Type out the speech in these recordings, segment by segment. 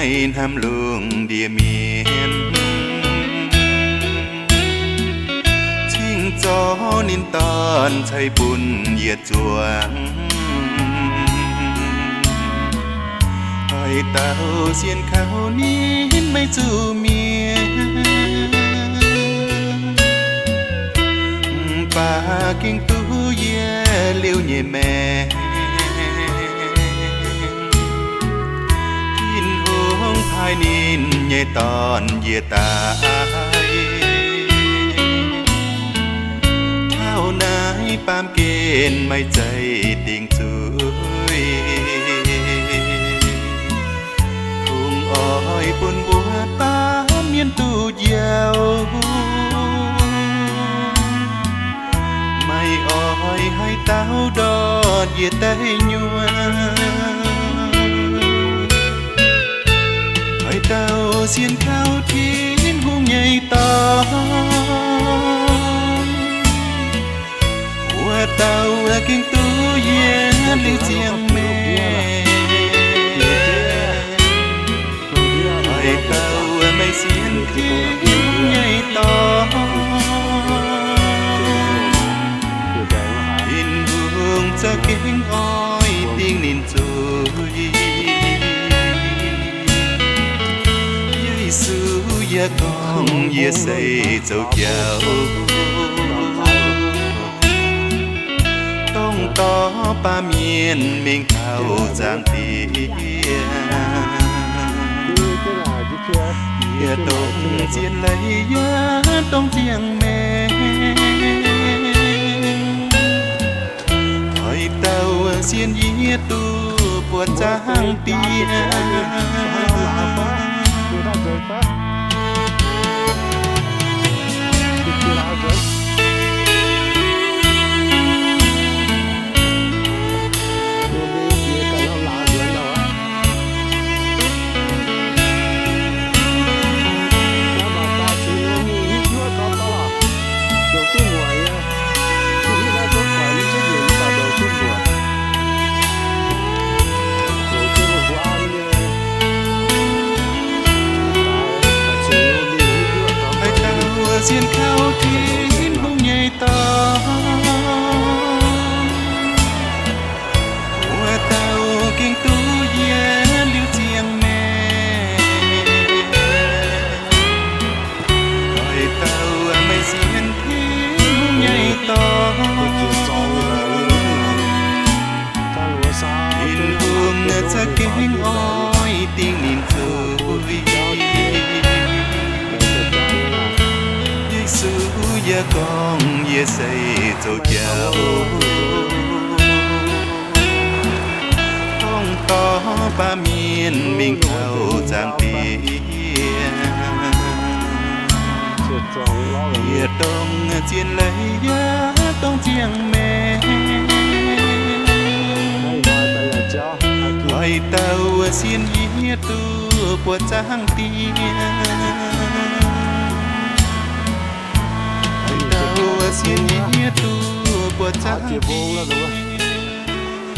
hnamv lungh ndiev mienh, cingx zorqv ninh dorn ceix bun yietc zuangx. Haaix dauh sienx kaux ninh maiv zuqc mienh, mv baac gengh duqv yie liuz nyei maengc. Tin-Hungh paaiv ninh nyei Dorn njiec daaih, taux naaiv baamh gen maiv zeiz dingc zuiz. Kungx oix bun mbuo baamh mienh duqv njoux, maiv oix haaix dauh ndortv njiec daaih nyuonh. Haaix dauh sienx kaux Tin-Hungh nyei Dorn, wuov dauh gengh duqv yie liuz ziangh maengc. Haaix dauh maiv sienx Tin-Hungh nyei Dorn, Tin-Hungh za'gengh oix dingc ninh zuiz. Yesu yaac gorngv, yie se zoux jauv, dongh dorh baamh mienh mingh taux zaangc Diex. Yie dongh zien leiz, yie dongh ziangh maengc. Haaix dauh sienx yie duqv buoqc zaangc Diex. Haaix dauh sienx kaux Tin-Hungh nyei Dorn, wuov dauh gengh duqv yie liuz ziangh maengc. Haaix dauh maiv sienx Tin-Hungh nyei Dorn, Tin-Hungh za'gengh oix dingc ninh zuiz. Yesu yaac gorngv, yie se zoux jauv, dongh dorh baamh mienh mingh taux zaangc Diex. Yie dongh zien leiz, yie dongh ziangh maengc. Haaix dauh sienx yie duqv buoqc zaangc Diex. Haaix dauh sienx yie duqv buoqc zaangc Diex.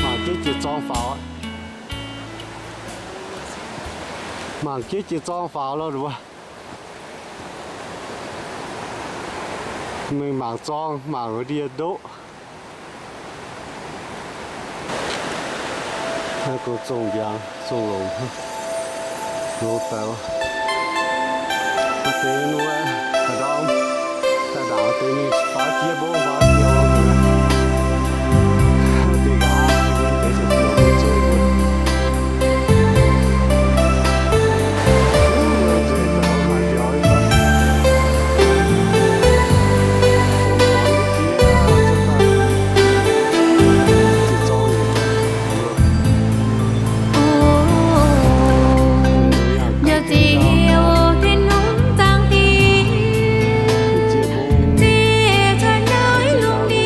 Mangc jienv jiex zorng faaux, mangc jienv jiex zorng faaux loh. Mingh mangc zorng, mangc ndie ndoqv. Naaiv gong zongh ndiangx, zongh longx, longx daaih. Maaih deix nor, daaih ndau, daaih ndaangc deix mingh faaux jiex mbong, faaux jiex mbong. Deix nqa'haav deix se zoux mingh zueih gunv. Yaac ziouc Tin-Hungh zaangc Diex, ziouc cuotv naaiv lungh ndiev.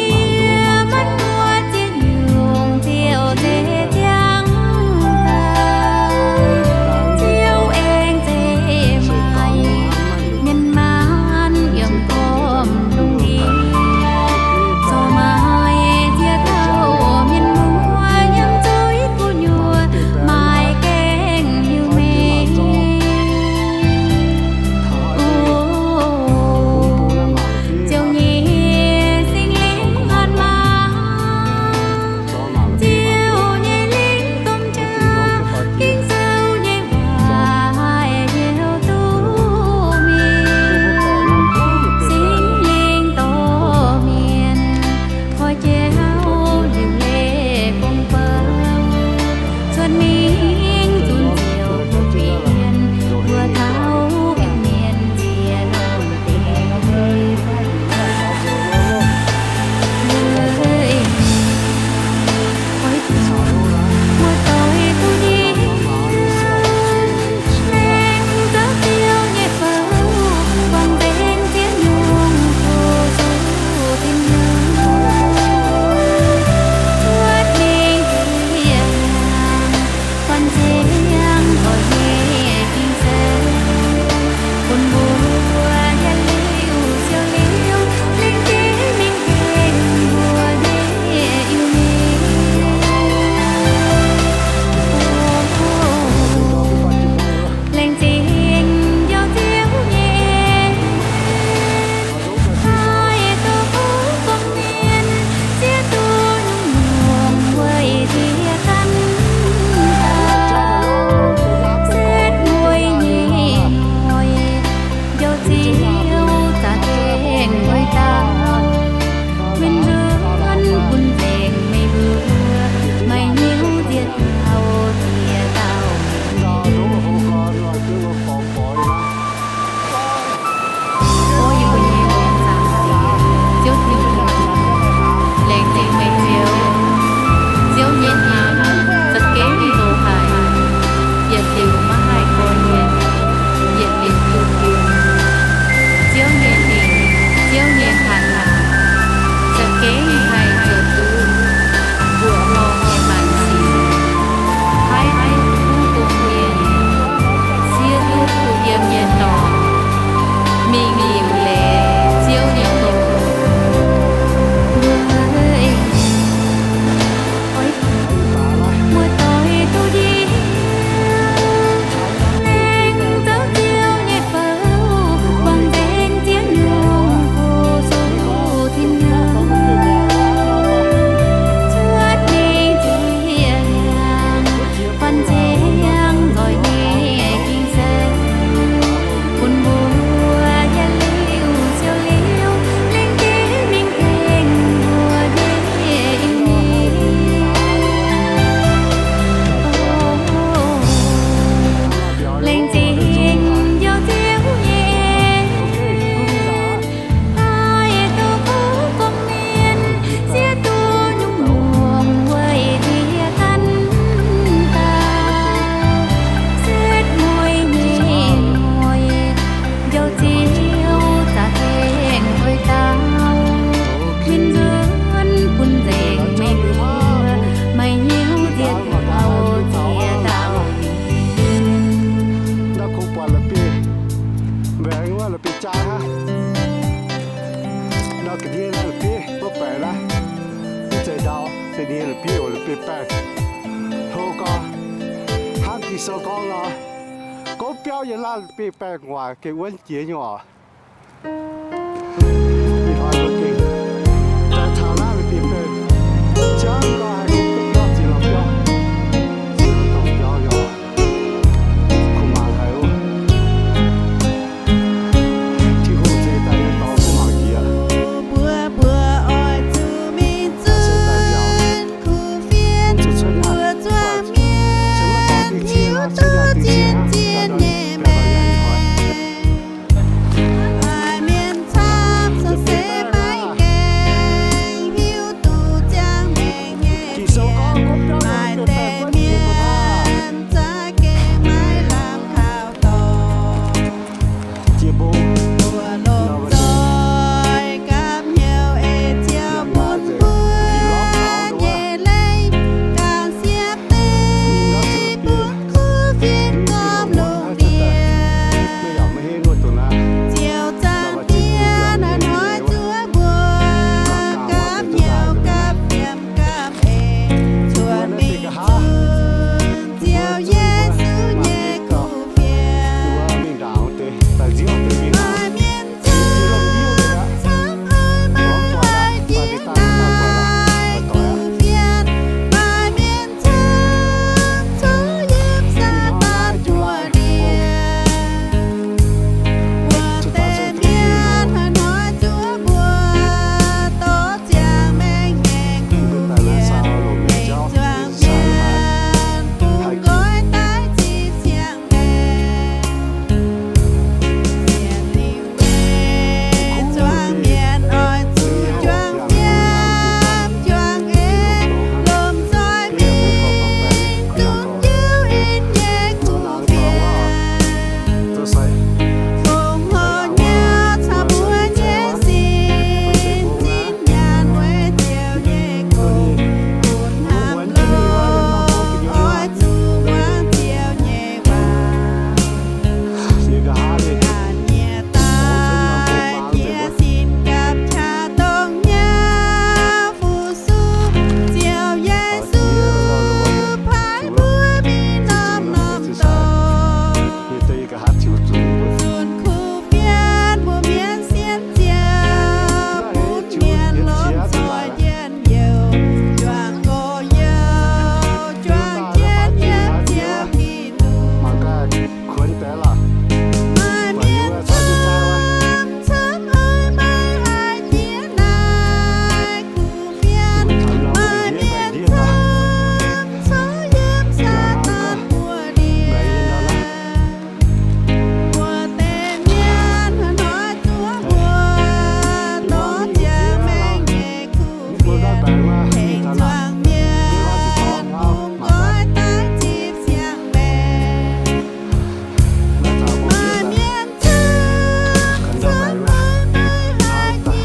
Ninh la'bieiv oc, la'bieiv baengh. Hlo gorngv, hnangv Ging-Sou gorngv nor, gomv biauv yiem naaiv la'bieiv baengh waaic gengh wuonv jiex nyei oc. Ih hnoi mbuo gengh daaih taux naaiv la'bieiv baengh, jangv gau haih gomv biauv ziex norm biauv, ziex norm biauv nyei oc. Kuv mangc haic oc. Tin-Hungh zeix daaih nyei dorngx se mangc jiex. Mbuo, mbuo oix zuqc mingh zunv kuv fienx, mbuo zuangx mienh hiuv duqv zien-zien nyei maengc. Maaih mienh camv se maiv gaengh hiuv duqv ziangh maengc nyei sic. Maaih deix mienh za'gengh maiv lamh kaux dorngx. Mbuo lomh nzoih gapv hnyouv ei ziouc bun mbuo nyei leiz ganh siepv deix bun kuv fienx gormx lungh ndiev. Ziouv Zaangc Diex, hnoi-hnoi zuov mbuo gapv hnyouv gapv fiem gapv eix, cuotv mingh zunv Ziouv Yesu nyei kuv fienx. Maaih mienh camv, camv haic maiv haih jiex naaiv kuv fienx. Maaih mienh camv, camv yiem Saadaan buoz-ndiev. Wuov deix mienh hnoi-hnoi zuov mbuo dov ziangh maengc nyei kuv fienx, mengh zuangx mienh bungx nqoi daaih zipv ziangh maengc. Sienx Tin nyei zuangx mienh oix zuqc juangc fiem juangc eix, lomh nzoih mingh zunv Ziouv in nyei kuv fienx. Fongc horc nyei caux mbuo nyei sin, zinh nyaanh weic Ziouv nyei gong, bun hnamv longx oix zuqc muangx Ziouv nyei waac. Ganh nyei daaih bieqc sin gapv qaqv dongh nyauv fu-sux Ziouv Yesu paaiv mbuo mingh norm-norm dorngx. Zunc kuv fienx mbuo mienh sienx Ziouv, bun mienh lomh nzoih njien-youh, juangc gorx-youz, juangc jienv yiem Ziouv Giduc. Maaih mienh camv, camv haic maiv haih jiex naaiv kuv fienx. Maaih mienh camv, camv yiem Saadaan buoz-ndiev. Wuov deix mienh hnoi-hnoi zuov mbuo dov ziangh maengc nyei kuv fienx, tengx zuangx mienh bungx nqoi daaih zipv ziangh maengc. Maaih mienh camv, camv haic maiv haih jiex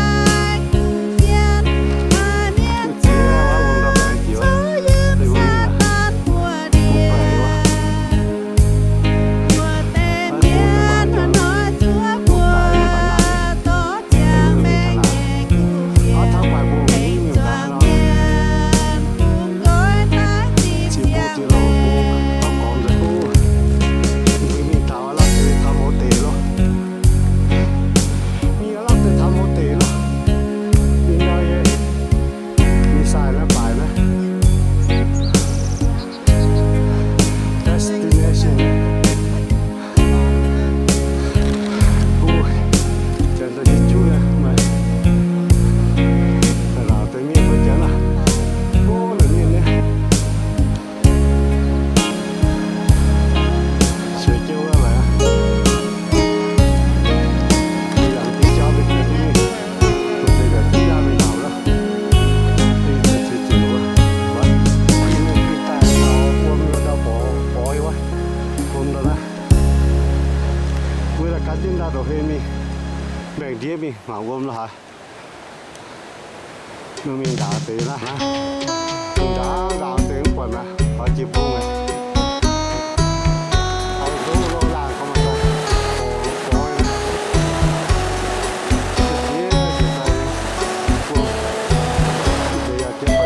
naaiv kuv fienx. Maaih mienh camv, camv yiem Saadaan buoz-ndiev. Wuov deix mienh hnoi-hnoi zuov mbuo dov ziangh maengc nyei kuv fienx, tengx zuangx mienh bungx nqoi daaih zipv ziangh maengc. Mingh taux aav lamh deix taux mouz deic loh. Mingh aav lamh deix taux mouz deic loh. Mingh ndau yie, mingh sai naaiv baaix naaiv. Destination. Mbuo janx daaih nyei juv naaiv, maaih laauc deix mienh mbuo janx aah. Mbuo la'mienh nyei. Sueih jienv wuov laaix aqv. Yangh diuh jauv mingh, mbuo deix yaac diuh jauv mingh laauc loh. Deix ziex zunc wuov, kuinx mingh kuinx daaih taux wuom ndau borx, borx wuov, wuom ndau naaiv. Mbuo daaih gan jienv ndau ndongc hei mingh, mbaengx-ndiev mingh mangc wuom lorh haaix. Mingh ndaangc deix naaiv, mingh ndaangc ndaangc deix mv buatc naaiv, oix jiex bung aqv. Oix ndoqv lo laangh gorngv maaih daaih, borx, borx, jiex daaih, jiex daaih, buo, deix yaac jiex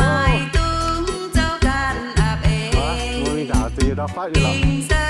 Maiv dungx zoux ganh a'beiv. Mbuo mingh ndaangc ziex ndau fatv nyei lorqc.